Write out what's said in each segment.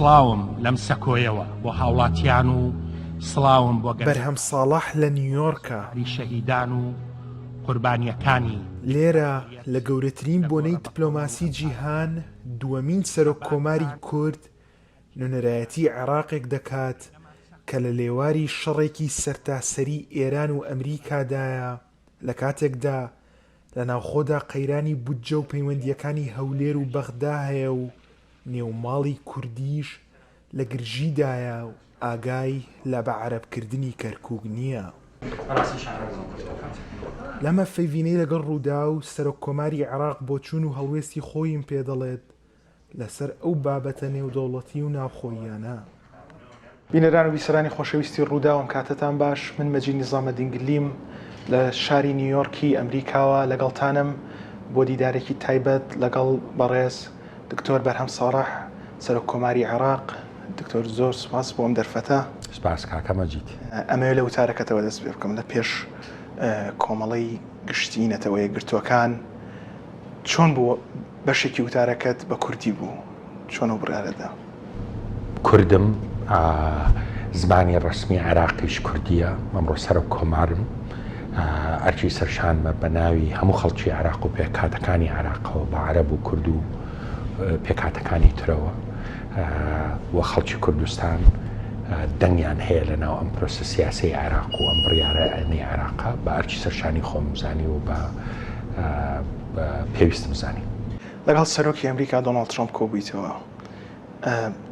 سڵاوم لەم سەکۆیەوە بۆ هاوڵاتیان و سڵاوم بۆ گەلەکەمان. بەرهەم ساڵح لە نیویۆرکە. شەهیدان و قوربانییەکانی. لێرە لە گەورەترین بۆنەی دپلۆماسی جیهان دووەمین سەرۆک کۆماری کورد نوێنەرایەتی عێراقێک دەکات کە لە لێواری شەڕێکی سەرتاسەری ئێران و ئەمریکادایە لە کاتێکدا لە ناوخۆدا قەیرانی بودجە و پەیوەندییەکانی هەولێر و بەغدا هەیە و نێوماڵی کوردیش لە گرژیدایە و ئاگای لە بە عەرەبکردنی کەرکوک نییە. لەم هەڤپەیڤینەی لەگەڵ رووداو، سەرۆک کۆماری عێراق بۆچوون و هەڵوێستی خۆیم پێدەڵێت لەسەر ئەو بابەتە نێودەوڵەتی و ناوخۆییانە. بینەران و بیسەرانی خۆشەویستی ڕووداو ئەم کاتەتان باش، من مەجید نیزامەدینگلیم لە شاری نیویۆرکی ئەمریکاوە لەگەڵتانم بۆ دیدارێکی تایبەت لەگەڵ بەڕێز دکتۆر بەرهەم ساڵح سەرۆک کۆماری عێراق. دکتۆر زۆر سوپاس بۆ ئەم دەرفەتە. سوپاس کاکە مەجید. ئەمەوێ لە وتارەکەتەوە دەست پێ بکەم لە پێش کۆمەڵەی گشتی نەتەوە یەکگرتووەکان چۆن بوو بەشێکی وتارەکەت بە کوردی بوو چۆن ئەو بڕیارەت دا؟ کوردم، زمانی ڕەسمی عێراقیش کوردییە، ئەمڕۆ سەرۆک کۆمارم، ئەرکی سەرشانمە بە ناوی هەموو خەڵکی عێراق و پێکهاتەکانی عێراقەوە بە عەرەب و کورد و پێکهاتەکانی ترەوە و خەڵکی کوردستان دەنگیان هەیە لە ناو ئەم پرۆسە سیاسەی عێراق و ئەم بڕیارە ئەمنی عێراقە بە ئەرکی سەرشانی خۆم زانی و بە پێویستم زانی. لەگەڵ سەرۆکی ئەمریکا دۆناڵد ترەمپ کۆبوویتەوە،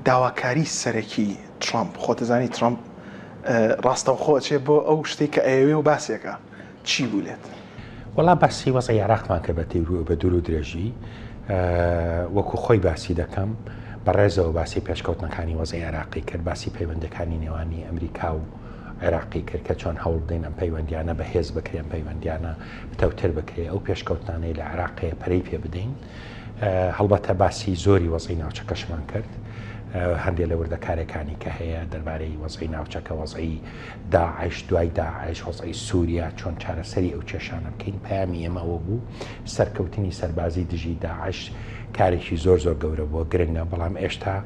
داواکاری سەرەکی ترەمپ، خۆت دەزانی ترەمپ ڕاستەوخۆ ئەچێ بۆ ئەو شتەی کە ئەیەوێ و باسێکە، چی بوو لێت؟ وەڵا باسی وەزعی عێراقمان کرد بە دوور و درێژی، وەکو خۆی باسی دەکەم، بە ڕێزەوە باسی پێشکەوتنەکانی وەزعی عێراقی کرد، باسی پەیوەندیەکانی نێوانی ئەمریکا و عێراقی کرد کە چۆن هەوڵ بدەین ئەم پەیوەندیانە بەهێز بکرێن، ئەم پەیوەندیانە پتەوتر بکرێ، ئەو پێشکەوتنانەی لە عێراق هەیە پەرەی پێ بدەین. هەڵبەتە باسی زۆری وەزعی ناوچەکەشمان کرد، هەندێک لە وردەکارێکانی کە هەیە دەربارەی وەزعی ناوچەکە، وەزعی داعش، دوای داعش، وەزعی سووریا، چۆن چارەسەری ئەو کێشانە بکەین. پەیامی ئێمە ئەوە بوو سەرکەوتنی سەربازی دژی داعش کارێکی زۆر زۆر گەورە بووە، گرنگە، بەڵام ئێشتا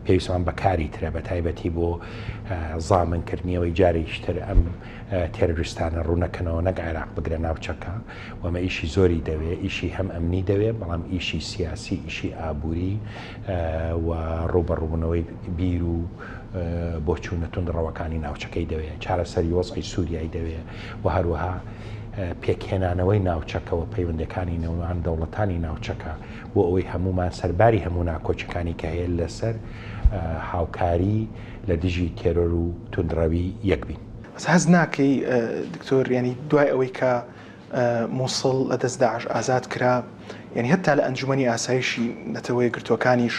پێویستمان بە کاری ترە، بە تایبەتی بۆ زامنکردنیەوەی جارێکی تر ئەم تێرۆریستانە ڕوونەکەنەوە نەک عێراق بگرە ناوچەکە و ئەمە ئیشی زۆری دەوێ، ئیشی هەم ئەمنی دەوێ بەڵام ئیشی سیاسی، ئیشی ئابووری و ڕووبەڕووبوونەوەی بیر و بۆچوونە توندڕەوەکانی ناوچەکەی دەوێ، چارەسەری وەزعی سووریای دەوێ و هەروەها پێکهێنانەوەی ناوچەکە و پەیوەندیەکانی نێوان دەوڵەتانی ناوچەکە بۆ ئەوەی هەموومان سەرباری هەموو ناکۆکیەکانی کە هەیە لەسەر هاوکاری لە دژی تێرۆر و توندڕەوی یەک بین. بەس هەست ناکەی دکتۆر یانی دوای ئەوەی کە موسڵ لە دەست داعش ئازاد کرا یانی هەتا لە ئەنجومەنی ئاسایشی نەتەوە یەکگرتووەکانیش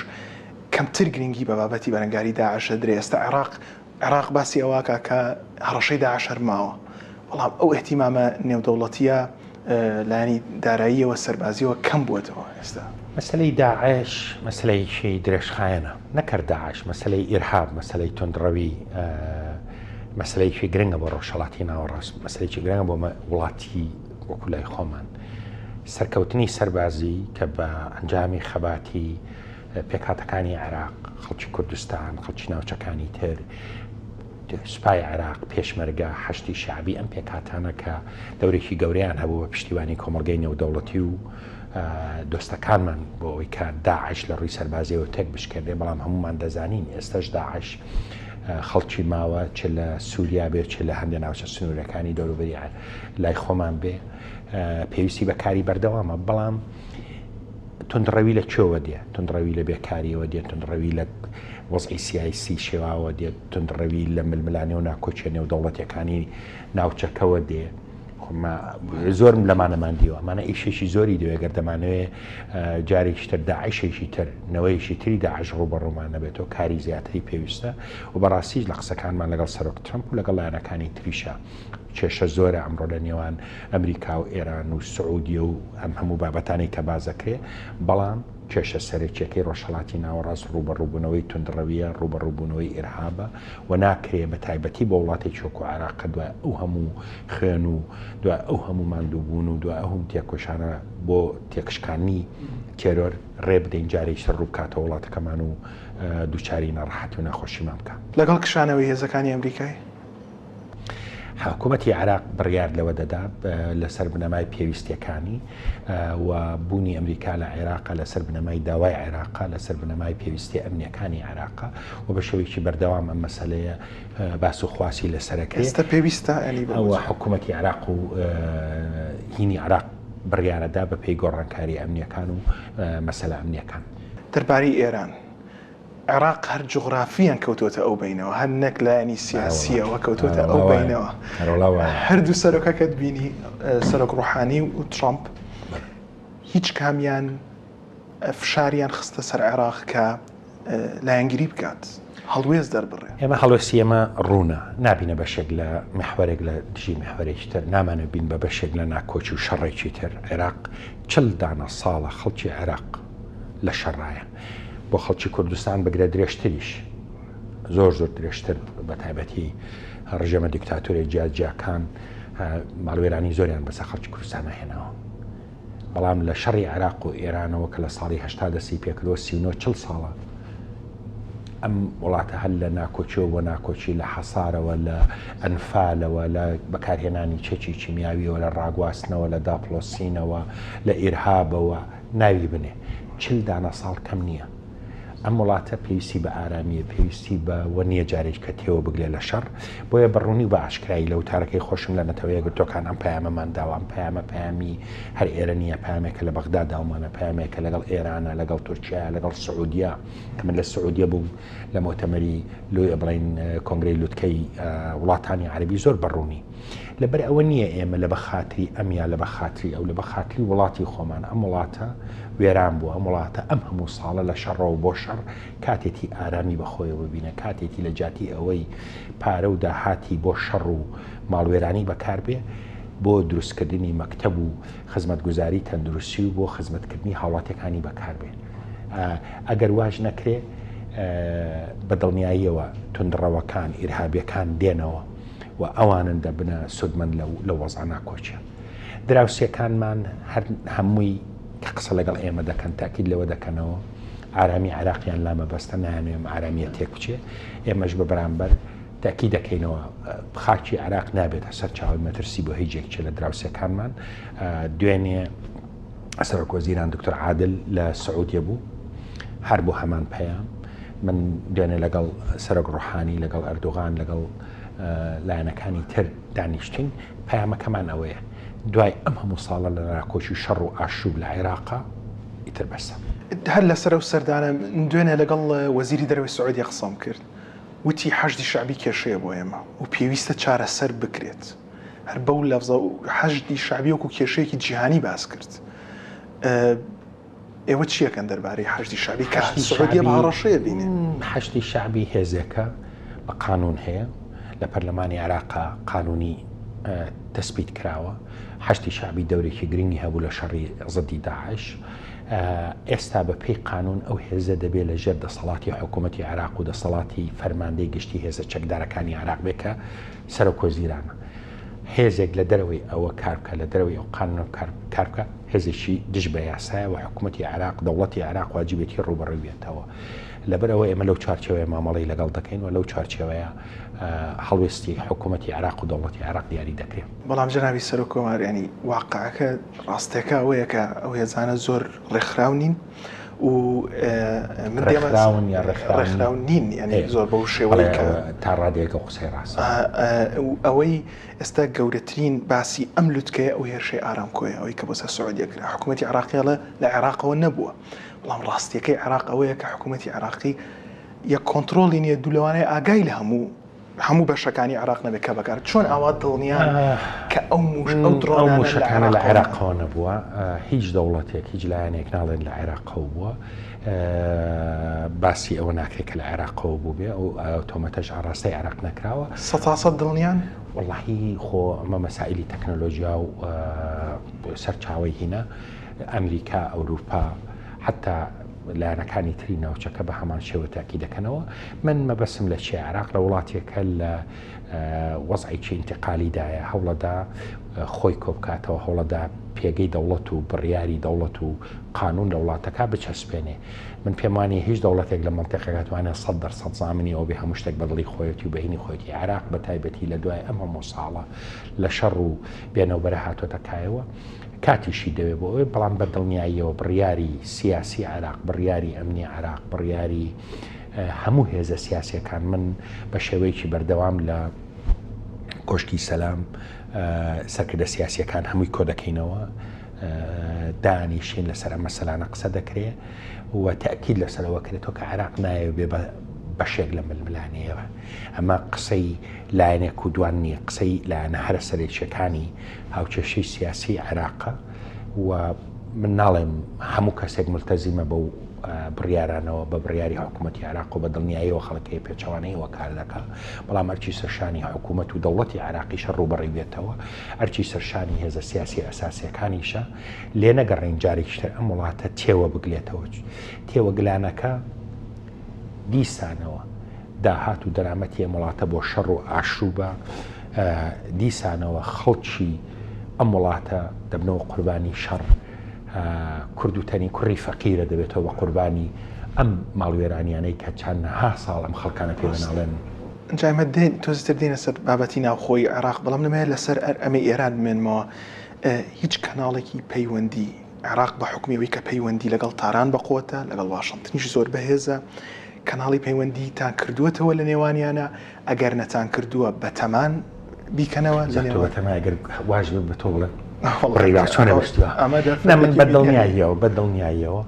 کەمتر گرنگی بە بابەتی بەرەنگاری داعش دەدرێ ئێستا عێراق عێراق باسی ئەوە ئەکا کە هەڕەشەی داعش هەر ماوە بەڵام ئەو ئیهتیمامە نێودەوڵەتییە لایەنی داراییەوە سەربازیەوە کەم بووەتەوە ئێستا. مەسەلەی داعش مەسەلەیەکی درێژخایەنە، نەک هەر داعش، مەسەلەی ئیرهاب، مەسەلەی توندڕەوی مەسەلەیەکی گرنگە بۆ ڕۆژهەڵاتی ناوەڕاست، مەسەلەیەکی گرنگە بۆ وڵاتی وەکو لای خۆمان. سەرکەوتنی سەربازی کە بە ئەنجامی خەباتی پێکهاتەکانی عێراق، خەڵکی کوردستان، خەڵکی ناوچەکانی تر، سوپای عێراق، پێشمەرگە، حەشدی شەعبی، ئەم پێکهاتانە کە دەورێکی گەورەیان هەبوو بە پشتیوانی کۆمەڵگەی نێودەوڵەتی و دۆستەکانمان بۆ ئەوەی کە داعش لە ڕووی سەربازیەوە تێک بشکێنرێ، بەڵام هەموومان دەزانین ئێستەش داعش خەڵکی ماوە چ لە سووریا بێ چ لە هەندێک ناوچە سنوورەکانی دەوروبەری لای خۆمان بێ پێویستی بە کاری بەردەوامە، بەڵام توندڕەوی لە کوێوە دێ؟ توندڕەوی لە بێکاریەوە دێ، توندڕەوی لە وەزعی سیاسی شێواوە دێ، توندڕەوی لە ململانێ و ناکۆکیە نێودەوڵەتیەکانی ناوچەکەوە دێ. زۆرم لەمانەمان دیوە، ئەمانە ئیشێکی زۆری دەوێ گەر دەمانەوێ جارێکی تر داعشێکی تر نەوەیەکی تری داعش ڕووبەڕوومان نەبێتەوە کاری زیاتری پێویستە و بەڕاستیش لە قسەکانمان لەگەڵ سەرۆک ترەمپ و لەگەڵ لایەنەکانی تریشە. کێشە زۆرە ئەمڕۆ لە نێوان ئەمریکا و ئێران و سعودیە و ئەم هەموو بابەتانەی کە باس دەکرێ، بەڵام کێشە سەرەکیەکەی ڕۆژهەڵاتی ناوەڕاست ڕووبەڕووبوونەوەی توندڕەویە، ڕووبەڕووبوونەوەی ئیرهابە و ناکرێ بە تایبەتی بۆ وڵاتێکی وەکو عێراق کە دوای ئەو هەموو خوێن و دوای ئەو هەموو ماندووبوون و دوای ئەو هەموو تێکۆشانە بۆ تێکشکاندنی تێرۆر ڕێ بدەین جارێکی تر ڕووبکاتەوە وڵاتەکەمان و دووچاری ناڕەحەتی و ناخۆشیمان بکا. لەگەڵ کشانەوەی هێزەکانی ئەمریکای؟ حکومەتی عێراق بڕیار لەوە دەدا لەسەر بنەمای پێویستیەکانی و بوونی ئەمریکا لە عێراقە لەسەر بنەمای داوای عێراقە لەسەر بنەمای پێویستی ئەمنیەکانی عێراقە و بە شێوەیەکی بەردەوام ئەم مەسەلەیە باس و خواسی لەسەرەکرێ. ئێستا پێویستە یانی بۆ ئەوە حکومەتی عێراق و هینی عێراق بڕیارەدا بە پێی گۆڕانکاری ئەمنیەکان و مەسەلە ئەمنیەکان. دەربارەی ئێران عێراق هەر جوغرافییەن کەوتۆتە ئەو بەینەوە، هەر نەک لایەنی سیاسییەوە کەوتۆتە ئەو بەینەوە. هەردوو سەرۆکەکەت بینی، سەرۆک ڕۆحانی و ترەمپ، هیچ کامیان فشاریان خستە سەر عێراق کە لایەنگری بکات، هەڵوێست دەربڕێ. ئێمە هەڵوێستی ئێمە ڕوونە، نابینە بەشێک لە میحوەرێک لە دژی میحوەرێکی تر، نامانەوێت بین بە بەشێک لە ناکۆکی و شەڕێکی تر. عێراق 40 دانە ساڵە خەڵکی عێراق لە شەڕایە. بۆ خەڵکی کوردستان بگرە درێژتریش زۆر زۆر درێژتر بە تایبەتی ڕژێمە دیکتاتۆرە جیاجیاکان ماڵوێرانی زۆریان بەسە خەڵکی کوردستانە هێناوە بەڵام لە شەڕی عێراق و ئێرانەوە کە لە ساڵی هەشتا دەستی پێکردەوە 39 چل ساڵە ئەم وڵاتە هەر لە ناکۆکیەوە بۆ ناکۆکی لە حەسارەوە لە ئەنفالەوە لە بەکارهێنانی چەکی کیمیاویەوە لە ڕاگواستنەوە لە داپڵۆسینەوە لە ئیرهابەوە ناوی بنێ 40 دانە ساڵ کەم نییە. ئەم وڵاتە پێویستی بە ئارامییە، پێویستی بە وە نییە جارێک کە تێوە بگلێ لە شەڕ. بۆیە بە ڕوونی و بە ئاشکرایی لە وتارەکەی خۆشم لە نەتەوە یەکگرتووەکان ئەم پەیامەمان داوە. ئەم پەیامە پەیامی هەر ئێرە نییە، پەیامێکە لە بەغدا داومانە، پەیامێکە لەگەڵ ئێرانە، لەگەڵ تورکیایە، لەگەڵ سعودیە کە من لە سعودیە بووم لە مۆتەمەری بڵێین کۆنگرەی لوتکەی وڵاتانی عەرەبی زۆر بە ڕوونی لەبەر ئەوە نییە ئێمە لە بە خاتری ئەم یا لە بە خاتری ئەو، لە بە خاتری وڵاتی خۆمان. ئەم وڵاتە وێران بووە، ئەم وڵاتە ئەم هەموو ساڵە لە شەڕەوە بۆ شەڕ، کاتێتی ئارامی بە خۆیەوە ببینە، کاتێتی لە جیاتی ئەوەی پارە و داهاتی بۆ شەڕ و ماڵوێرانی بەکار بێ، بۆ دروستکردنی مەکتەب و خزمەتگوزاری تەندروستی و بۆ خزمەتکردنی هاوڵاتیەکانی بەکار بێ. ئەگەر واش نەکرێ بە دڵنیاییەوە توندڕەوەکان، ئیرهابیەکان دێنەوە. و ئەوانن دەبنە سودمەند لەو لەو وەزعە ناکۆکیە. دراوسێکانمان هەر هەمووی کە قسە لەگەڵ ئێمە دەکەن تاکید لەوە دەکەنەوە ئارامی عێراقیان لا مەبەستە نایانەوێ ئەم ئارامیە تێک بچێ ئێمەش بە بەرامبەر تاکی دەکەینەوە خاکی عێراق نابێتە سەرچاوەی مەترسی بۆ هیچ یەکێ لە دراوسێکانمان دوێنێ سەرۆک وەزیران دکتۆر عادل لە سعودیە بوو هەر بۆ هەمان پەیام من دوێنێ لەگەڵ سەرۆک ڕۆحانی لەگەڵ ئەردۆغان لەگەڵ لایەنەکانی تر دانیشتین پەیامەکەمان ئەوەیە دوای ئەم هەموو ساڵە لە ناکۆکی شەڕ و ئاشوب لە عێراقا ئیتر بەسە. هەر لەسەر ئەو سەردانە دوێنێ لەگەڵ وەزیری دەرەوەی سعودیە قسەم کرد وتی حەشدی شەعبی کێشەیە بۆ ئێمە و پێویستە چارەسەر بکرێت هەر بەو لەفزە حەشدی شەعبی وەکو کێشەیەکی جیهانی باس کرد. ئێوە چی ئەکەن دەربارەی حەشدی شەعبی کە سعودیە بە هەڕەشەیە بینێ؟ حەشدی شەعبی هێزێکە بە قانون هەیە لە پەرلەمانی عێراقا قانونی تەسبیت کراوە حەشدی شەعبی دەورێکی گرنگی هەبوو لە شەڕی زدی داعش ئێستا بە پێی قانون ئەو هێزە دەبێت لە ژێر دەسەڵاتی حکوومەتی عێراق و دەسەڵاتی فەرماندەی گشتی هێزە چەکدارەکانی عێراق بێ کە سەرۆک وەزیرانە هێزێک لە دەرەوەی ئەوە کار بکە لە دەرەوەی ئەو قانونە کار بکە هێزێکی دژ بە یاسایە و حکومەتی عێراق، دەوڵەتی عێراق واجبێتی ڕووبەڕووی بێتەوە. لەبەرئەوە ئێمە لەو چوارچێوەیە مامەڵەی لەگەڵ دەکەین و لەو چوارچێوەیە هەڵوێستی حکومەتی عێراق و دەوڵەتی عێراق دیاری دەکرێ. بەڵام جەنابی سەرۆک کۆمار یانی واقعەکە ڕاستیەکە ئەوەیە کە ئەو هێزانە زۆر ڕێکخراو نین و من دێمە ڕێکخراون یا ڕێکخراو نین؟ ڕێکخراو نین یانی زۆر بەو شێوەیە کە تا ڕادەیەک ئەو قسەی ڕاستە. ئەوەی ئێستا گەورەترین باسی ئەم لوتکەیە ئەو هێرشەی ئارامکۆیە، ئەوەی کە بۆ سەر سعودیە کرا. حکوومەتی عێراقی ئەڵێ لە عێراقەوە نەبووە، بەڵام ڕاستییەکەی عێراق ئەوەیە کە حکوومەتی عێراقی یەک کۆنتڕۆڵی نییە، دوو لەوانەیە ئاگای لە هەموو هەموو بەشەکانی عێراق نەبێت کە بەکار چۆن ئاوا دڵنیان کە ئەو موش ئەو ئەو درۆنانە لە موشەکانە لە عێراقەوە نەبووە؟ عێراقەوە نەبووە. هیچ دەوڵەتێک، هیچ لایەنێک ناڵێن لە عێراقەوە بووە. باسی ئەوە ناکرێت کە لە عێراقەوە بووبێ، ئەو تۆمەتەش ئاڕاستەی عێراق نەکراوە. سەتاسەد دڵنیان؟ وەڵاهی خۆ ئەمە مەسائلی تەکنەلۆژیا و سەرچاوەی هینە ئەمریکا ئەوروپا حتا لایەنەکانی تری ناوچەکە بە هەمان شێوە تاکی دەکەنەوە من مەبەسم لە چێ عراق لە وڵاتێکە لە وەزعێکی ئینتقالیدایە هەوڵەدا خۆی کۆبکاتەوە هەوڵەدا پێگەی دەوڵەت و بڕیاری دەوڵەت و قانون لە وڵاتەکە بچەسپێنێ من پێم وانیە هیچ دەوڵەتێک لە مەنتیقەکە توانێت 100% زامنی ئەوە بێ هەموو شتێک بە دڵی خۆیەتی و بەهینی خۆیەتی عێراق بە تایبەتی لە دوای ئەم هەموو ساڵە لە شەڕ و بێنەوبەرە هاتۆتە کایەوە کاتیشی دەوێ بۆ ئەوەی بەڵام بە دڵنیاییەوە بڕیاری سیاسی عێراق بڕیاری ئەمنی عێراق بڕیاری هەموو هێزە سیاسیەکان من بە شێوەیەکی بەردەوام لە کۆشکی سەلام سەرکردە سیاسیەکان هەمووی کۆ دەکەینەوە دانیشین لەسەر ئەم مەسەلانە قسە دەکرێ و تەئکید لەسەر ئەوە کرێتەوە کە عێراق نایەوێ بێ بە بەشێک لە ململانێیەوە. ئەمە قسەی لایەنێک و دوان نییە، قسەی لایەنە هەرە سەرەکییەکانی هاوکێشەی سیاسیی عێراقە و من ناڵێم هەموو کەسێک ملتەزیمە بەو بڕیارانەوە، بە بڕیاری حکوومەتی عێراق و بە دڵنیاییەوە خەڵک هەیە پێچەوانەی ئەوە کار دەکا، بەڵام ئەرکی سەرشانی حکوومەت و دەوڵەتی عێراقیشە ڕووبەڕووی بێتەوە. ئەرکی سەرشانی هێزە سیاسیە ئەساسیەکانیشە لێنەگەڕێین جارێکی تر ئەم وڵاتە تێوە بگلێتەوە تێوەگلانەکە دیسانەوە داهات و دەرامەتی ئەم وڵاتە بۆ شەڕ و ئاشوبە دیسانەوە خەڵکی ئەم وڵاتە دەبنەوە قوربانی شەڕ کورد و تەنی کوڕی فەقیرە دەبێتەوە بە قوربانی ئەم ماڵوێرانیانەی کە چەندها ساڵ ئەم خەڵکانە پێوە ناڵێن. ئینجا ئێمە دێین تۆزی تر دێینە سەر بابەتی ناوخۆیی عێراق، بەڵام لەمەیە لەسەر ئەر ئەمەی ئێران بمێنمەوە، هیچ کەناڵێکی پەیوەندی عێراق بە حوکمی ئەوەی کە پەیوەندی لەگەڵ تاران بەقوەتە، لەگەڵ واشنتنیش زۆر بەهێزە، کەناڵی پەیوەندیتان کردووەتەوە لە نێوانیانە، ئەگەر نەتان کردووە بەتەمان بیکەنەوە لە جا تۆ نێوان. بەتەمای گەر واش بێت بە تۆ بڵێم وەڵا بڕی وا چۆنە بشتووە؟ ئەمە نا من دەرفەتێکی بە میدیاییە. دڵنیاییەوە بە دڵنیاییەوە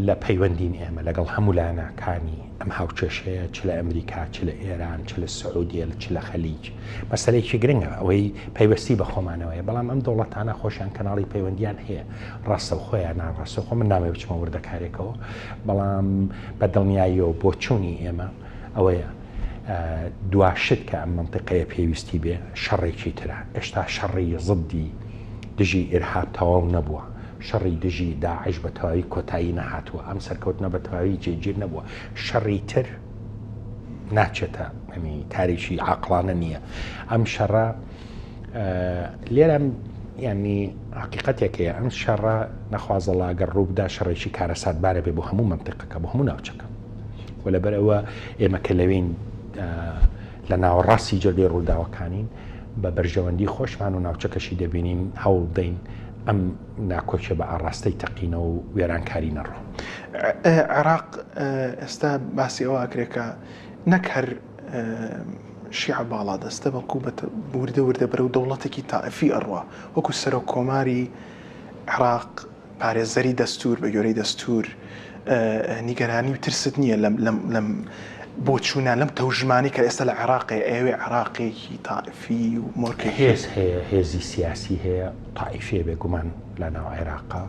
لە پەیوەندین ئێمە لەگەڵ هەموو لایەنەکانی ئەم هاوکێشەیە چ لە ئەمریکا، چ لە ئێران، چ لە سعودیە، چ لە خەلیج مەسەلەیەکی گرنگە، ئەوەی پەیوەستی بە خۆمانەوەیە، بەڵام ئەم دەوڵەتانە خۆشیان کەناڵی پەیوەندیان هەیە، ڕاستەوخۆ یان ناڕاستەوخۆ، من نامەوێت بچمە وردەکارێکەوە، بەڵام بە دڵنیاییەوە بۆچوونی ئێمە ئەوەیە دوا شت کە ئەم مەنتیقەیە پێویستی بێ شەڕێکی ترە، ئێشتا شەڕی زدی دژی ئیرهاب تەواو نەبووە، شەڕی دژی داعش بە تەواوی کۆتایی نەهاتووە، ئەم سەرکەوتنە بە تەواوی جێگیر نەبووە، شەڕی تر ناچێتە ئەمی کارێکی عاقڵانە نییە ئەم شەڕە لێرە ینی حقیقەتێک هەیە ئەم شەڕە نەخوازەڵا گەر ڕووبدا شەڕێکی کارەساتبارە بێ بۆ هەموو منتیقەکە بۆ هەموو ناوچەکە و لەبەر ئەوە ئێمە کە لەوین لە ناوەڕاستی جەرگەی ڕووداوەکانین بە بەرژەوەندی خۆشمان و ناوچەکەشی دەبینین هەوڵ بدەین ئەم ناکۆکیە بە ئاڕاستەی تەقینەوە و وێرانکاری نەڕۆ. عێراق ئێستا باسی ئەوە ئەکرێ کە نەک هەر شیعە باڵادەستە بەڵکو وردە وردە بەرەو دەوڵەتێکی تائیفی ئەڕوا وەکو سەرۆک کۆماری عێراق پارێزەری دەستوور بە گوێرەی دەستوور نیگەرانی و ترست نییە لەم لەم لەم بۆچوونە لەم تەوژمانەی کە ئێستا لە عێراق هەیە ئەیەوێ عێراقێکی تائیفی و مۆرکێکی هێز هەیە هێزی سیاسی هەیە تائیفیە بێگومان لە ناو عێراقا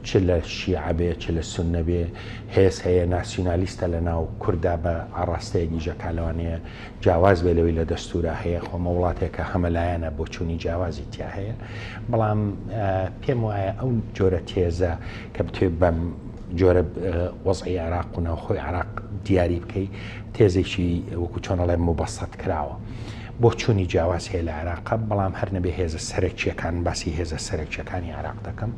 چ لە شیعە بێ چ لە سوننە بێ هێز هەیە ناسیونالیستە لە ناو کوردا بە ئاڕاستەیەک ئیشەکا لەوانەیە جیاواز بێ لەوەی لە دەستورا هەیە خۆ ئەمە وڵاتێکە هەمەلایەنە بۆچوونی جیاوازی تیا هەیە بەڵام پێم وایە ئەو جۆرە تێزە کە بتوێ بەم جۆرە وەزعی عێراق و ناوخۆی عێراق دیاری بکەی تێزێکی وەکو چۆن ئەڵێم مبەسەت کراوە بۆچوونی جیاواز هەیە لە عێراق بەڵام هەر نەبێ هێزە سەرەکییەکان باسی هێزە سەرەکییەکانی عێراق دەکەم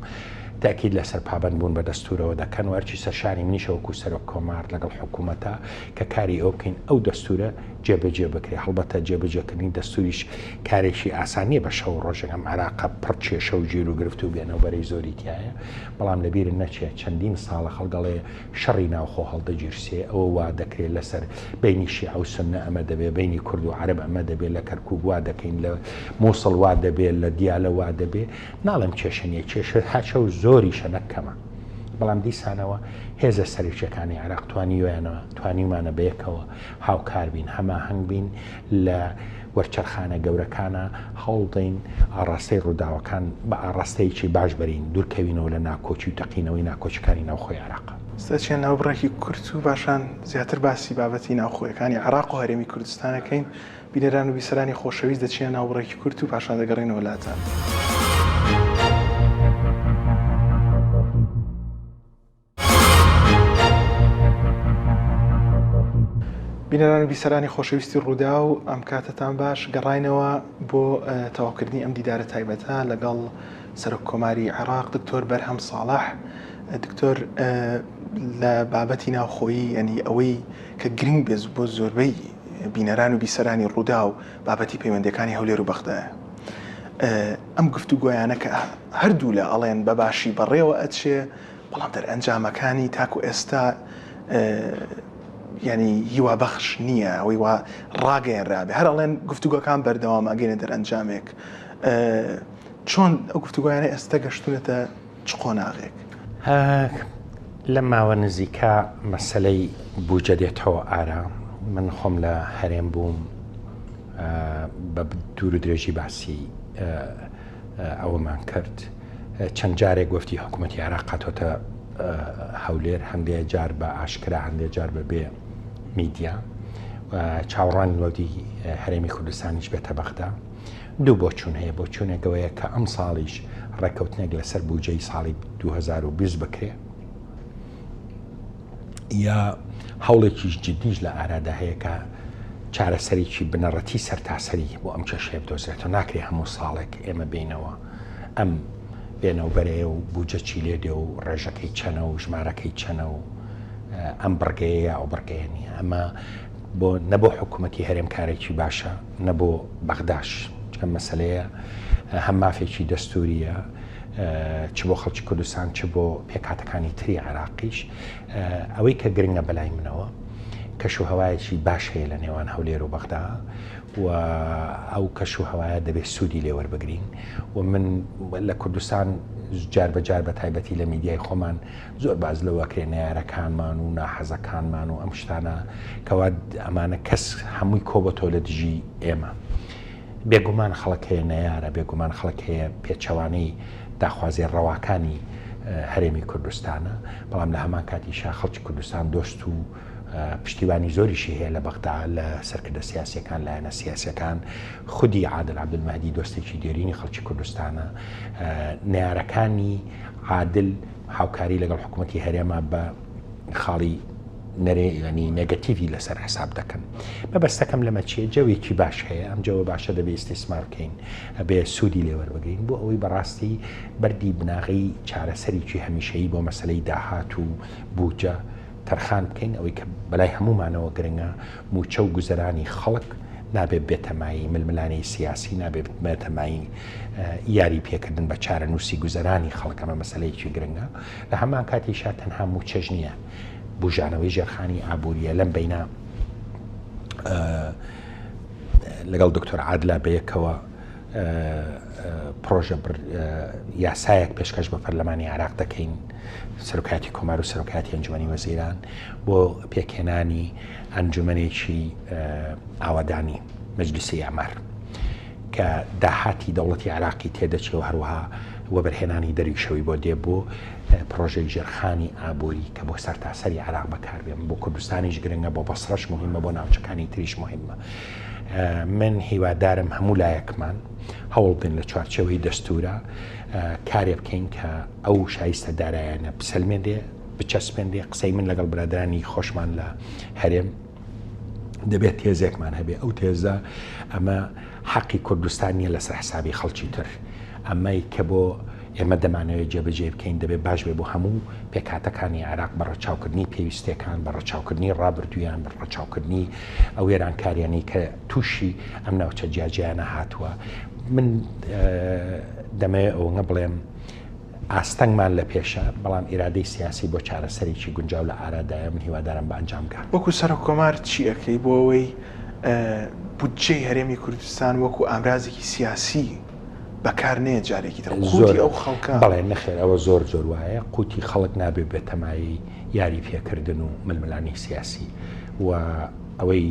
تاکید لەسەر پابەندبوون بە دەستورەوە دەکەن و ئەرکی سەرشانی منیشە وەکو سەرۆک کۆمار لەگەڵ حکوومەتە کە کاری ئەوە بکەین ئەو دەستورە جێبەجێ بکرێ هەڵبەتە جێبەجێکردنی دەستوریش کارێکی ئاسان نییە بە شەو و ڕۆژێک ئەم عێراقە پڕ کێشە و گیر و گرفت و بێنەوبەرەی زۆری تیایە بەڵام لەبیرت نەچێ چەندین ساڵە خەڵک ئەڵێ شەڕی ناوخۆ هەڵدەگیرسێ ئەوە وا دەکرێ لەسەر بەینی شیعە و سوننە ئەمە دەبێ بەینی کورد و عەرەب ئەمە دەبێ لە کەرکوک وا دەکەین لە موسڵ وا دەبێ لە دیالە وا دەبێ ناڵێم کێشە نییە کێشە هەشە و زۆریشە نەک کەمە بەڵام دیسانەوە هێزە سەرەکیەکانی عێراق توانیویانە توانیومانە بەیەکەوە هاوکار بین هەماهەنگ بین لە وەرچەرخانە گەورەکانە هەوڵدەین ئاڕاستەی ڕووداوەکان بە ئاڕاستەیەکی باش بەرین دوورکەوینەوە لە ناکۆکی و تەقینەوەی ناکۆکیەکانی ناوخۆی عێراق. ئێستا چیە ناو بڕێکی کورت و پاشان زیاتر باسی بابەتی ناوخۆیەکانی عێراق و هەرێمی کوردستان ئەکەین. بینەران و بیسەرانی خۆشەویست دەچینە ناو بڕێکی کورت و پاشان دەگەڕێینەوە لاتان. بینەران و بیسەرانی خۆشەویستی ڕووداو ئەم کاتەتان باش گەڕاینەوە بۆ تەواوکردنی ئەم دیدارە تایبەتە لەگەڵ سەرۆک کۆماری عێراق دکتۆر بەرهەم ساڵح دکتۆر لە بابەتی ناوخۆیی ینی ئەوەی کە گرنگ بێت بۆ زۆربەی بینەران و بیسەرانی ڕووداو بابەتی پەیوەندەکانی هەولێر و بەغدایە ئەم گفتوگۆیانە کە هەردوو لە ئەڵێن بە باشی بەڕێوە ئەچێ بەڵام دەرئەنجامەکانی تاکو ئێستا یعنی هیوابەخش نییە ئەوەی وا ڕاگەیەنرابێ هەر ئەڵێن گفتوگۆکان بەردەوام ئەگەینە دەرئەنجامێک چۆن ئەو گفتوگۆیانە ئێستا گەشتونەتە چ قۆناغێک؟ لەم ماوە نزیکە مەسەلەی بوجە دێتەوە ئارا من خۆم لە هەرێم بووم بە دوور و درێژی باسی ئەوەمان کرد چەند جارێک وەفدی حکوومەتی عێراق هاتۆتە هەولێر هەندێ جار بە ئاشکرا هەندێ جار بە بێ میدیا چاوەڕوانی وەفدی هەرێمی کوردستانیش بێتە بەغدا دوو بۆچوون هەیە بۆچوونێکەوەیە کە ئەم ساڵیش ڕێککەوتنێک لەسەر بودجەی ساڵی 2020 بکرێ یا هەوڵێکیش جدیش لە ئارادا هەیە کە چارەسەرێکی بنەڕەتی سەرتاسەری بۆ ئەم کێشەیە بدۆزرێتەوە ناکرێ هەموو ساڵێک ئێمە بینەوە ئەم بێنەوبەرەیە و بودجە چی لێ دێ و ڕێژەکەی چەنە و ژمارەکەی چەنە و ئەم بڕگەیە یا ئەو بڕگەیە نییە ئەمە بۆ نە بۆ حکوومەتی هەرێم کارێکی باشە نە بۆ بەغداش چکە مەسلەیە هەم مافێکی دەستوریە چ بۆ خەڵکی کوردستان چ بۆ پێکهاتەکانی تری عێراقیش ئەوەی کە گرنگە بەلای منەوە کەش و هەوایەکی باش هەیە لە نێوان هەولێر و بەغدا و ئەو کەش و هەوایە دەبێت سوودی لێوەربگرین و من لە کوردستان جار بە جار بە تایبەتی لە میدیای خۆمان زۆر باز لەوە کرێ نەیارەکانمان و ناحەزەکانمان و ئەم شتانە کەوا ئەمانە کەس هەمووی کۆبەتەوە لە دژی ئێمە. بێگومان خەڵک هەیە نەیارە، بێگومان خەڵک هەیە پێچەوانەی داخوازیە ڕەواکانی هەرێمی کوردستانە، بەڵام لە هەمان کاتیشا خەڵکی کوردستان دۆست و پشتیوانی زۆریشی هەیە لە بەغدا لە سەرکردە سیاسیەکان، لایەنە سیاسیەکان، خودی عادل عەبدولمەهدی دۆستێکی دێرینی خەڵکی کوردستانە، نەیارەکانی عادل هاوکاری لەگەڵ حکوومەتی هەرێمە بە خاڵی نەرێ یانی نێگەتیڤی لەسەر حساب دەکەن. مەبەستەکەم لەمە چییە؟ جەوێکی باش هەیە، ئەم جەوە باشە دەبێ ئیستیسمار بکەین، ئەبێ سوودی لێ وەربگرین بۆ ئەوەی بەڕاستی بەردی بناغەی چارەسەرێکی هەمیشەیی بۆ مەسەلەی داهات و بودجە تەرخان بکەین. ئەوەی کە بەلای هەموومانەوە گرنگە مووچە و گوزەرانی خەڵک نابێ بێتە مایەی ململانێی سیاسی، نابێ بێتە مایەی یاری پێکردن بە چارەنووسی گوزەرانی خەڵک، ئەمە مەسەلەیەکی گرنگە. لە هەمان کاتیشا تەنها مووچەش نییە، بوژانەوەی ژێرخانی ئابووریە لەم بەینە لەگەڵ دکتۆر عادلا بەیەکەوە پرۆژە یاسایەک پێشکەش بە پەرلەمانی عراق دەکەین سەرۆکاتی کۆمار و سەرۆکاتی ئەنجومی وەزیران بۆ پێکهێنانی ئەنجومەنێکی ئاوادانی مەجلیسی ئەمار. کە داهاتی دەوڵەتی عێراقی تێدەچێ و هەروەها وەبەرهێنانی دەرویشەوەی بۆ دێ بۆ پڕۆژەی ژێرخانی ئابووری کە بۆ سەرتاسەری عێراق بەکاربێ بۆ کوردستانیش گرنگە بۆ بەسڕەش مهمە بۆ ناوچەکانی تریش مهمە من هیوادارم هەموو لایەکمان هەوڵ بدەین لە چوارچێوەی دەستورە کارێ بکەین کە ئەو شایستە دارایانە بسەلمێنرێ بچەسپێنرێ قسەی من لەگەڵ برادرانی خۆشمان لە هەرێم دەبێت تێزێکمان هەبێ ئەو تێزە ئەمە حەقی کوردستان نییە لەسەر حسابی خەڵکی تر ئەمەی کە بۆ ئێمە دەمانەوێت جێبەجێ بکەین دەبێت باش بێ بۆ هەموو پێکهاتەکانی عێراق بە ڕەچاوکردنی پێویستیەکان بە ڕەچاوکردنی ڕابردوویان بە ڕەچاوکردنی ئەو وێرانکاریانەی کە تووشی ئەم ناوچە جیاجیانە هاتووە من دەمەوێت ئەوەنە بڵێم ئاستەنگمان لە پێشە، بەڵام ئیرادەی سیاسی بۆ چارەسەرێکی گونجاو لە ئارادایە، من هیوادارم بە ئەنجام بگات. وەکو سەرۆک کۆمار چی ئەکەی بۆ ئەوەی بودجەی هەرێمی کوردستان وەکو ئامرازێکی سیاسی بەکار نەیەت جارێکی تر قوتی ئەو خەڵکە؟ بەڵێ نەخێر ئەوە زۆر زۆر وایە، قوتی خەڵک نابێ ببێتە مایەی یاری پێکردن و ململانێی سیاسی و ئەوەی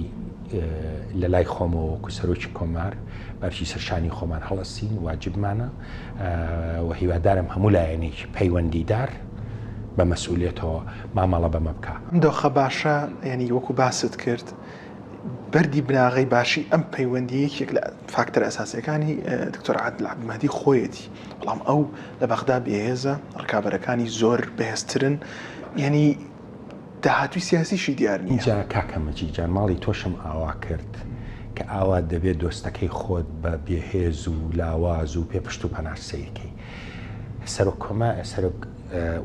لە لای خۆمەوە وەکو سەرۆکی کۆمار بەرکی سەرشانی خۆمان هەڵەسین واجبمانە و هیوادارم هەموو لایەنێکی پەیوەندیدار بە مەسئولیەتەوە مامەڵە بەمە بکا. ئەم دۆخە باشە یانی وەکو باست کرد. بەردی بناغەی باشی ئەم پەیوەندی یەکێک لە فاکتەرە ئەساسیەکانی دکتۆر عادل عەبدولمەهدی خۆیەتی، بەڵام ئەو لە بەغدا بێهێزە، ڕکابەرەکانی زۆر بەهێزترن، یانی داهاتووی سیاسیشی دیار نییە. ئینجا کاکە مەجید جان ماڵی تۆشم ئاوا کرد کە ئاوا دەبێ دۆستەکەی خۆت بە بێهێز و لاواز و پێ پشت و پەناش سەیر کەی. سەرۆک کۆما سەرۆک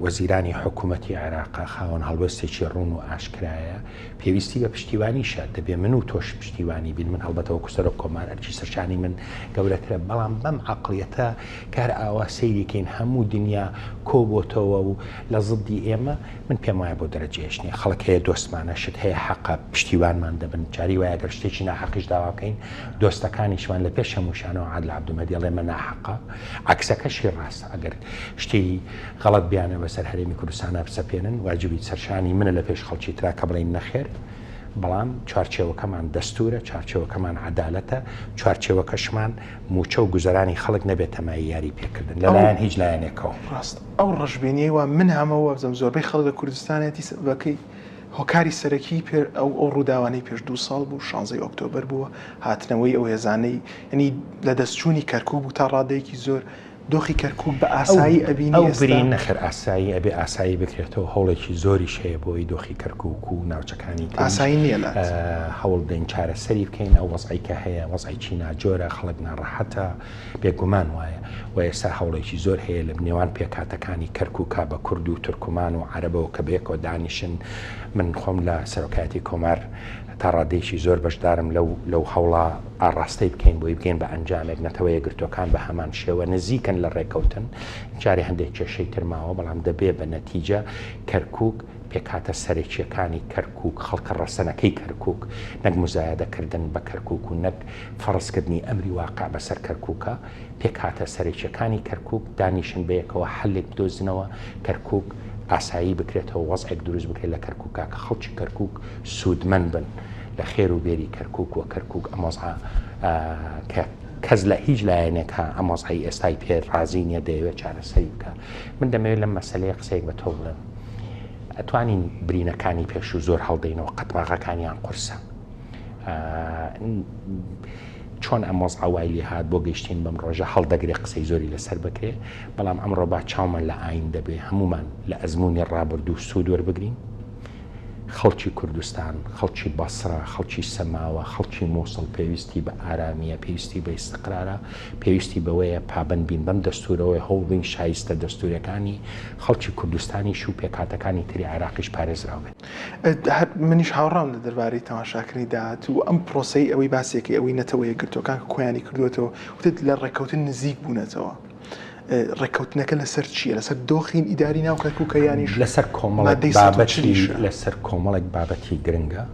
وەزیرانی حکوومەتی عێراقە خاوەن هەڵوێستێکی ڕوون و ئاشکرایە، پێویستی بە پشتیوانیشە، دەبێ من و تۆش پشتیوانی بین، من هەڵبەتە وەکو سەرۆک کۆمار ئەرکی سەرشانی من گەورەترە، بەڵام بەم عەقڵیەتە کە هەر ئاوا سەیری کەین هەموو دنیا کۆ بۆتەوە و لە زدی ئێمە، من پێم وایە بۆ دەرەجەیەش نییە، خەڵک هەیە دۆستمانە، شت هەیە حەقە پشتیوانمان دەبن، جاری وایە گەر شتێکی ناحەقیش داوا بکەین دۆستەکانیشمان لە پێش هەمووشانەوە عادل عەبدولمەهدی ئەڵێ ئەمە ناحەقە، عەکسەکەشی ڕاستە ئەگەر شتی غەڵەت بیانەوێ بەسەر هەرێمی کوردستانا بسەپێنن، واجبی سەرشانی منە لە پێش خەڵکی ترا کە بڵێین نەخێر، بەڵام چوارچێوەکەمان دەستوورە، چوارچێوەکەمان عەدالەتە، چوارچێوەکەشمان مووچە و گوزەرانی خەڵک نەبێتە مایەی یاری پێکردن لە لایەن هیچ لایەنێکەوە. ڕاستە. ئەو ڕەشبینیەی وا من هەمە و وابزانم زۆربەی خەڵک لە کوردستانێتی سەبەبەکەی هۆکاری سەرەکی پێ ئەو ئەو ڕووداوانەی پێش دوو ساڵ بوو، شانزەی ئۆکتۆبەر بووە، هاتنەوەی ئەو هێزانەی یانی لەدەستچوونی کەرکووک بوو تا ڕادەیەکی زۆر، دۆخی کەرکوک بە ئاسایی ئەبینی ئەو ئێستا؟ برین نەخێر ئاسایی ئەبێ ئاسایی بکرێتەوە هەوڵێکی زۆریش هەیە بۆی دۆخی کەرکوک و ناوچەکانی تریش ئاسایی نییە لات. هەوڵ بدەین چارەسەری بکەین ئەو وەزعەی کە هەیە وەزعێکی ناجۆرە خەڵک ناڕەحەتە بێگومان وایە و ئێستا هەوڵێکی زۆر هەیە لە نێوان پێکهاتەکانی کەرکوکا بە کورد و تورکمان و عەرەبەوە کە بەیەکەوە دانیشن من خۆم لە سەرۆکایەتی کۆمار تا ڕادەیەکی زۆر بەشدارم لەو لەو هەوڵە ئاڕاستەی بکەین بۆی بگەین بە ئەنجامێک، نەتەوە یەکگرتووەکان بە هەمان شێوە نزیکن لە ڕێککەوتن، جارێ هەندێک کێشەی تر ماوە، بەڵام دەبێ بە نەتیجە کەرکووک، پێکهاتە سەرەکییەکانی کەرکووک، خەڵکە ڕەسەنەکەی کەرکووک، نەک موزایەدەکردن بە کەرکووک و نەک فەڕزکردنی ئەمری واقع بەسەر کەرکووکا، پێکهاتە سەرەکیەکانی کەرکوک دانیشن بەیەکەوە حەلێک بدۆزنەوە کەرکوک ئاسایی بکرێتەوە وەزعێک دروست بکرێت لە کەرکوکا کە خەڵکی کەرکوک سوودمەند بن لە خێر و بێری کەرکوک وە کەرکوک ئەم وەزعە کە کەس لە هیچ لایەنێک ها ئەم وەزعەی ئێستای پێ ڕازی نییە دەیەوێت چارەسەری بکە من دەمەوێت لەم مەسەلەیە قسەیەک بە تۆ بڵێم ئەتوانین برینەکانی پێشوو زۆر هەڵدەینەوە قەتماغەکانیان قورسە چۆن ئەم وەزعە وای لێ هات بۆ گەیشتین بەم ڕۆژە هەڵدەگرێ قسەی زۆری لەسەر بکرێ، بەڵام ئەمڕۆ با چاومان لە ئایندە بێ، هەموومان لە ئەزموونی ڕابردوو سوود وەربگرین. خەڵکی کوردستان، خەڵکی بەسرە، خەڵکی سەماوە، خەڵکی مووسڵ پێویستی بە ئارامییە، پێویستی بە ئیستقرارە، پێویستی بەوەیە پابەند بین بەم دەستوورەوە، هەوڵ بین شایستە دەستوورەکانی خەڵکی کوردستانیش و پێکهاتەکانی تری عێراقیش پارێزراو بێت. هەر منیش هاوڕام لە دەربارەی تەماشاکردنی داهاتوو و ئەم پرۆسەی ئەوەی باسێکی ئەوەی نەتەوە یەکگرتووەکان کە کۆیانی کردووەتەوە وتت لە ڕێککەوتن نزیک بوونەتەوە ڕێککەوتنەکە لەسەر چییە لەسەر دۆخی ئیداری ناو کەرکووکە یانیش لەسەر کۆمەڵێک مادەی سەد و بابەتی چلیشە؟ لەسەر کۆمەڵێک بابەتی گرنگە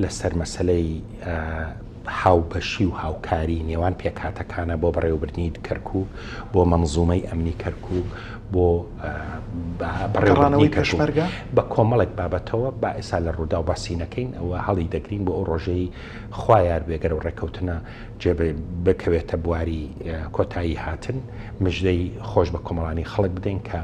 لەسەر مەسەلەی هاوبەشی و هاوکاری نێوان پێکهاتەکانە بۆ بەڕێوەبردنی کەرکوک، بۆ مەنزومەی ئەمنی کەرکوک، بۆ بەڕێوەبردنی گەڕانەوەی کەرکوک پێشمەرگە؟ بە کۆمەڵێک بابەتەوە، با ئێستا لە ڕووداو باسی نەکەین، ئەوە هەڵی دەگرین بۆ ئەو ڕۆژەی خوا یار بێ گەر ئەو ڕێککەوتنە جێ بکەوێتە بواری کۆتایی هاتن، مژدەی خۆش بە کۆمەڵانی خەڵک بدەین کە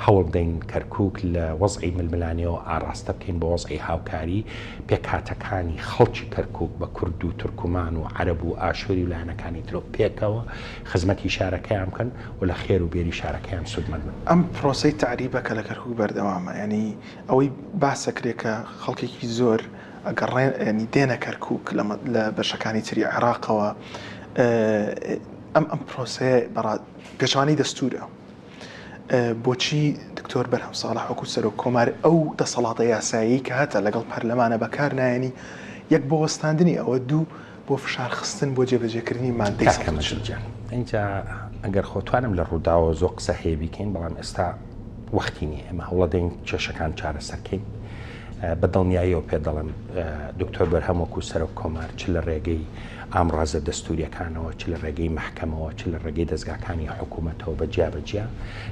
هەوڵ بدەین کەرکوک لە وەزعی ململانێوە ئاڕاستە بکەین بۆ وەزعی هاوکاری، پێکهاتەکانی خەڵکی کەرکوک بە کورد و تورکمان و عەرەب و ئاشوری و لایەنەکانی ترەوە پێکەوە خزمەتی شارەکەیان بکەن و لە خێر و بێری شارەکەیان سوودمەند بن. ئەم پرۆسەی تەعریبە کە لە کەرکوک بەردەوامە یانی ئەوەی باسەکرێ کە خەڵکێکی زۆر ئەگەڕێن یانی دێنە کەرکوک لە بەشەکانی تری عێراقەوە ئەم ئەم پرۆسەیە بەڕا پێچەوانەی دەستورە. بۆچی دکتۆر بەرهەم ساڵح وەکو سەرۆک کۆمار ئەو دەسەڵاتە یاساییەی کە هەتە لەگەڵ پەرلەمانە بەکار نایەنی، یەک بۆ وەستاندنی ئەوە، دوو بۆ فشار خستن بۆ جێبەجێکردنی ماددەی کاکە 140؟ مەجید گیان ئینجا ئەگەر خۆ توانم لە ڕووداوەوە زۆر قسە هەیە بیکەین بەڵام ئێستا وەختی نییە ئێمە هەوڵەدەین کێشەکان چارەسەر کەین بە دڵنیاییەوە پێ دەڵێم دکتۆر بەرهەم وەکو سەرۆک کۆمار چ لە ڕێگەی ئامڕازە دەستووریەکانەوە، چ لە ڕێگەی مەحکەمەوە، چ لە ڕێگەی دەزگاکانی حکوومەتەوە بە جیا بە جیا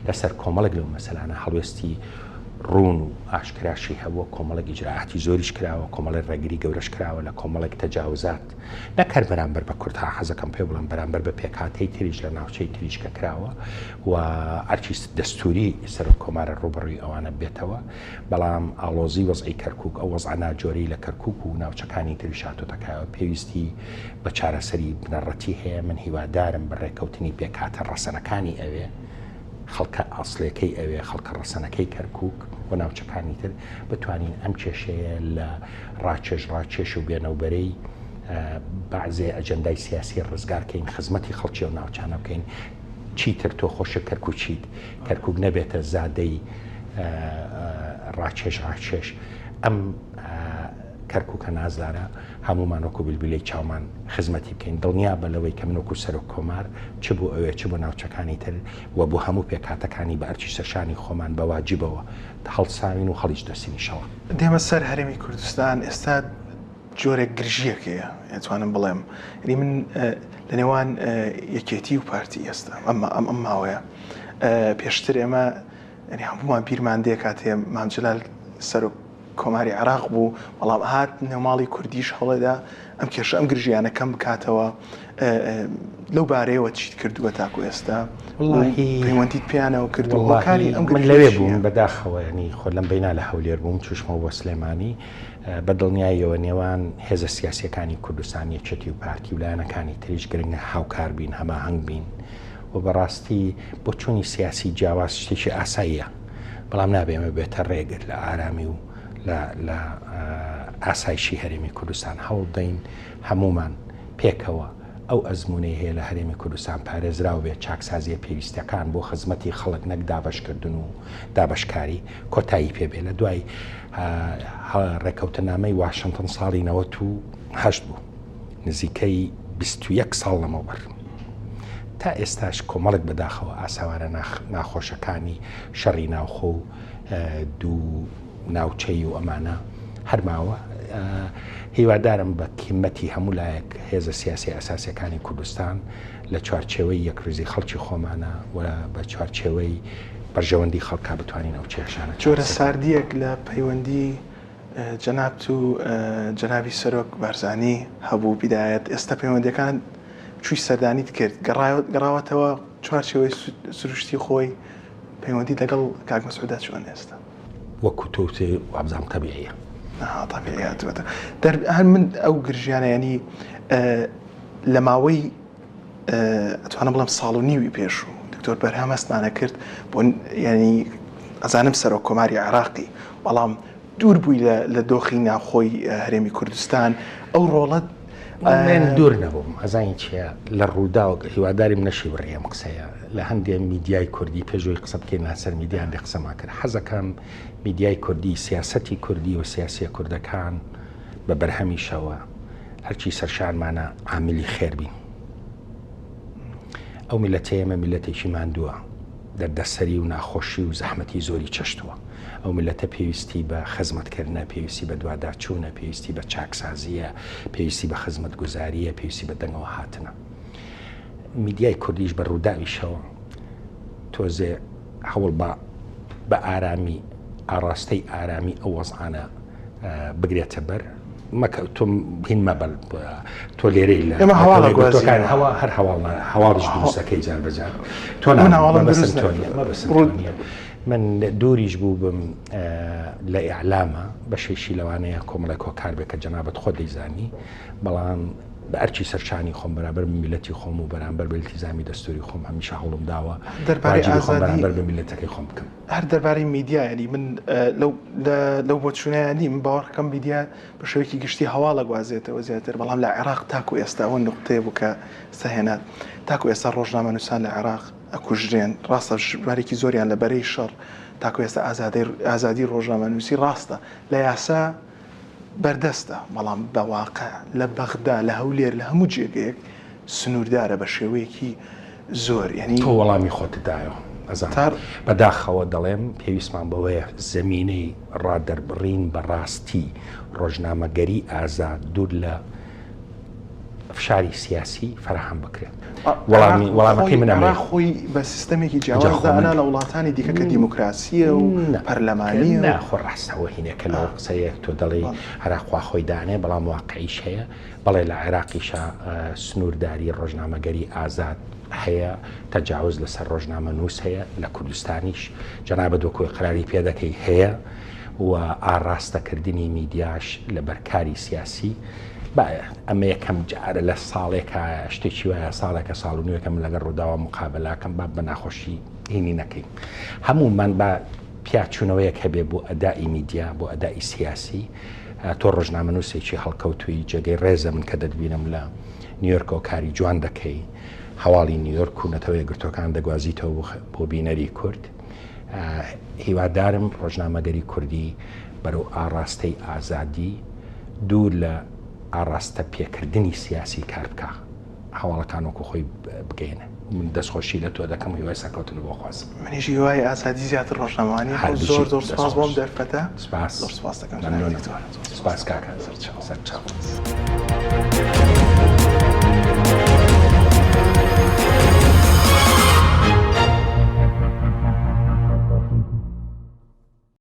لەسەر کۆمەڵێک لەو مەسەلانە هەڵوێستی ڕوون و ئاشکراشی هەبووە، کۆمەڵێک ئیجرائاتی زۆریش کراوە، کۆمەڵێک ڕێگری گەورەش کراوە لە کۆمەڵێک تەجاوزات، نەک هەر بەرامبەر بە کورد ها، حەزەکەم پێ بڵێم بەرامبەر بە پێکهاتەی تریش لە ناوچەی تریش کە کراوە و ئەرکی دەستووری سەرۆک کۆمارە ڕووبەڕووی ئەوانە بێتەوە، بەڵام ئاڵۆزی وەزعی کەرکووک، ئەو وەزعە ناجۆرەی لە کەرکووک و ناوچەکانی تریش هاتۆتە کایەوە پێویستی بە چارەسەری بنەڕەتی هەیە، من هیوادارم بە ڕێککەوتنی پێکهاتە ڕەسەنەکانی ئەوێ، خەڵکە ئەسڵیەکەی ئەوێ، خەڵکە ڕەسەنەکەی کەرکوک و ناوچەکانی تر، بتوانین ئەم کێشەیە لە ڕاکێش ڕاکێش و بێنەوبەرەی بەعزێ ئەجەندای سیاسی ڕزگار کەین، خزمەتی خەڵکی ئەو ناوچانە بکەین. چیتر تۆ خۆشت کەرکوکیت، کەرکوک نەبێتە زادەی ڕاکێش ڕاکێش. ئەم کەرکوکە نازدارە هەموومان وەکو بیلبیلەی چاومان خزمەتی بکەین، دڵنیابە لەوەی کە من وەکو سەرۆک کۆمار چ بۆ ئەوێ چ بۆ ناوچەکانی تر و بۆ هەموو پێکهاتەکانی بە ئەرکی سەرشانی خۆمان بە واجبەوە هەڵساوین و هەڵیش دەستین ئیشەڵا. دێمە سەر هەرێمی کوردستان، ئێستا جۆرێک گرژییەک هەیە ئەتوانم بڵێم، یانی من لە نێوان یەکێتی و پارتی ئێستا ئەم ئەم ماوەیە پێشتر ئێمە یانی هەموومان بیرمان دێ کاتێ مام جەلال سەرۆک کۆماری عێراق بوو، بەڵام هات نێوماڵی کوردیش هەوڵێدا ئەم کێشە ئەم گرژیانە کەم بکاتەوە، لەو بارەیەوە چیت کردووە تاکو ئێستا پەیوەندیت پێیانەوە کردووە هۆکاری ئەم من لەوێ بووم بەداخەوە ینی خۆ لەم بەینا لە هەولێر بووم چوشمەوە بۆ سلێمانی بە دڵنیاییەوە نێوان هێزە سیاسیەکانی کوردستان یەکێتی و پارتی و لایەنەکانی تریش گرنگە هاوکار بین هەماهەنگ بین و بەڕاستی بۆچوونی سیاسی جیاواز شتێکی ئاساییە بەڵام نابێ ئەمە بێتە ڕێگر لە ئارامی و لە لە ئاسایشی هەرێمی کوردستان هەوڵدەین هەمومان پێکەوە ئەو ئەزمونەی هەیە لە هەرێمی کوردستان پارێزراو بێت چاکسازیە پێویستەکان بۆ خزمەتی خەڵک نەک دابەشکردن و دابەشکاری کۆتایی پێبێ لە دوای ڕێکەوتنامەی واشنتن ساڵی 98 بوو نزیکەی 21 ساڵ لەمەوبەر تا ئێستاش کۆمەڵێک بەداخەوە ئاسەوارە ناخۆشەکانی شەڕی ناوخۆ و دوو ناوچەی و ئەمانە هەرماوە هیوادارم بە کیمەتی هەموو لایەک هێزە سیاسی ئەساسەکانی کوردستان لە چوارچێوەی یەکڕیزی خەڵکی خۆمانە و بە چوارچێوەی بەرژەوەندی خەڵکا بتوانین ئەو کێشانە جۆرە ساردیەک لە پەیوەندی جەنابت و جەنابی سەرۆک بارزانی هەبوو بیدایەت ئێستا پەیوەندیەکان چووی سەردانیت کرد گەڕاوەتەوە چوارچێوەی سروشتی خۆی پەیوەندیت لەگەڵ کاک مەسعودا چۆن ئێستا؟ وەکو تۆ وتێ وابزانم تەبیعیە. ئەها تەبیعی هاتووەتە دەر هەر من ئەو گرژیانە یانی لە ماوەی ئەتوانم بڵێم ساڵ و نیوی پێشوو دکتۆر بەرهەم هەستمانە کرد بۆ یانی ئەزانم سەرۆک کۆماری عێراقی بەڵام دوور بووی لە دۆخی ناوخۆی هەرێمی کوردستان ئەو ڕۆڵەت من دوور نەبووم ئەزانی چیە لە ڕووداو هیواداریم نەشی بڕی ئەم قسەیە لە هەندێ میدیای کوردی پێشوی قسە بکەین لەسەر میدیا هەندێک قسەمان کرد حەزەکەم میدیای کوردی سیاسەتی کوردی و سیاسیە کوردەکان بە بەرهەمیشەوە هەرچی سەرشانمانە عاملی خێر بین ئەو میلەتەی ئێمە میلەتێکی ماندووە دەردەسەری و ناخۆشی و زەحمەتی زۆری چەشتووە. ئەو میللەتە پێویستی بە خزمەتکردنە، پێویستی بە دواداچوونە، پێویستی بە چاکسازییە، پێویستی بە خزمەتگوزارییە، پێویستی بە دەنگەوە هاتنە. میدیای کوردیش بە ڕووداویشەوە تۆزێ هەوڵ بە بە ئارامی ئاڕاستەی ئارامی ئەو وەزعانە بگرێتە بەر مەکە تۆ هین مەبە تۆ لێرەی لە ئێمە هەواڵ ئەگوازینەوە. هەوا هەر هەواڵ هەواڵیش دروستەکەی جار بە جار تۆ من هەواڵم دروست مەبەستم تۆ نییە مەبەستم تۆ نییە من دووریش بوو بم لە ئیعلامە بەشێکی لەوانەیە کۆمەڵێک هۆکار بێ کە جەنابەت خۆت دەیزانی بەڵام بە ئەرکی سەرشانی خۆم بەرامبەر بە میلەتی خۆم و بەرامبەر بە التیزامی دەستوری خۆم هەمیشە هەوڵم داوە دەربارەی واجبی خۆم ئازادی بەرامبەر بە میلەتەکەی خۆم بکەم. هەر دەربارەی میدیا یانی من لەو لەو بۆچوونەیان نیم باوەڕکەم میدیا بە شێوەیەکی گشتی هەواڵ ئەگوازێتەوە زیاتر بەڵام لە عێراق تاکو ئێستا ئەوە نوقتەیە بوو کە ئێستا هێنات تاکو ئێستا ڕۆژنامەنووسان لە عێراق ئەکوژرێن ڕاستە ژمارێکی زۆریان لە بەرەی شەڕ تاکو ئێستا ئازادی ئازادی ڕۆژنامەنووسی ڕاستە لە یاسا بەردەستە، بەڵام بە واقع لە بەغدا، لە هەولێر، لە هەموو جێگەیەک سنووردارە بە شێوەیەکی زۆر، یانی. تۆ وەڵامی خۆتت دایەوە ئەزانم. بە داخەوە دەڵێم پێویستمان بەوەیە زەمینەی ڕادەربڕین بە ڕاستی، ڕۆژنامەگەری ئازاد دوور لە. فشاری سیاسی فەراهەم بکرێت. وەڵامی وەڵامەکەی من ئەمەیە. عێراق خۆی بە سیستەمێکی جیاواز دائەنا لە وڵاتانی دیکە کە دیموکراسییە و پەرلەمانییە. نا خۆ ڕاستە ئەوە هینەکە لەوە قسەیە تۆ دەڵێی عێراق وا خۆی دانێ بەڵام واقعیش هەیە بەڵێ لە عێراقیشا سنوورداری ڕۆژنامەگەری ئازاد هەیە تەجاوز لەسەر ڕۆژنامەنووس هەیە لە کوردستانیش جەنابت وەکو ئیقراری پێ دەکەی هەیە و ئاڕاستەکردنی میدیاش لەبەر کاری سیاسی با ئەمە یەکەم جارە لە ساڵێکا شتێکی وایە ساڵێکە ساڵ و نوێکە من لەگەڵ ڕووداوە مقابەلاکەم با بە ناخۆشی هینی نەکەین هەموومان با پیاچوونەوەیەک هەبێ بۆ ئەدائی میدیا بۆ ئەدائی سیاسی تۆ ڕۆژنامەنووسێکی هەڵکەوتووی جێگەی ڕێزە من کە دەتبینم لە نیویۆرکەوە کاری جوان دەکەی هەواڵی نیویۆرک و نەتەوە یەکگرتووەکان دەگوازیتەوە بۆ بینەری کورد هیوادارم ڕۆژنامەگەری کوردی بەرەو ئاڕاستەی ئازادی دوور لە ئاڕاستە پێکردنی سیاسی کار بکا هەواڵەکان وەکو خۆی بگەیەنێ. من دەستخۆشی لە تۆ دەکەم و هیوای سەرکەوتنت بۆ خوازم. منیش هیوای ئازادی زیاتر ڕۆژنامەوانی هەر زۆر بژیت. زۆر سوپاس بۆ ئەم دەستخۆش. دەرفەتە. سپاس. زۆر سوپاس دەکەم جەنابی مەمنونم. دکتۆر. سپاس کاکە. سەرچاو. سەرچاو. سپاس.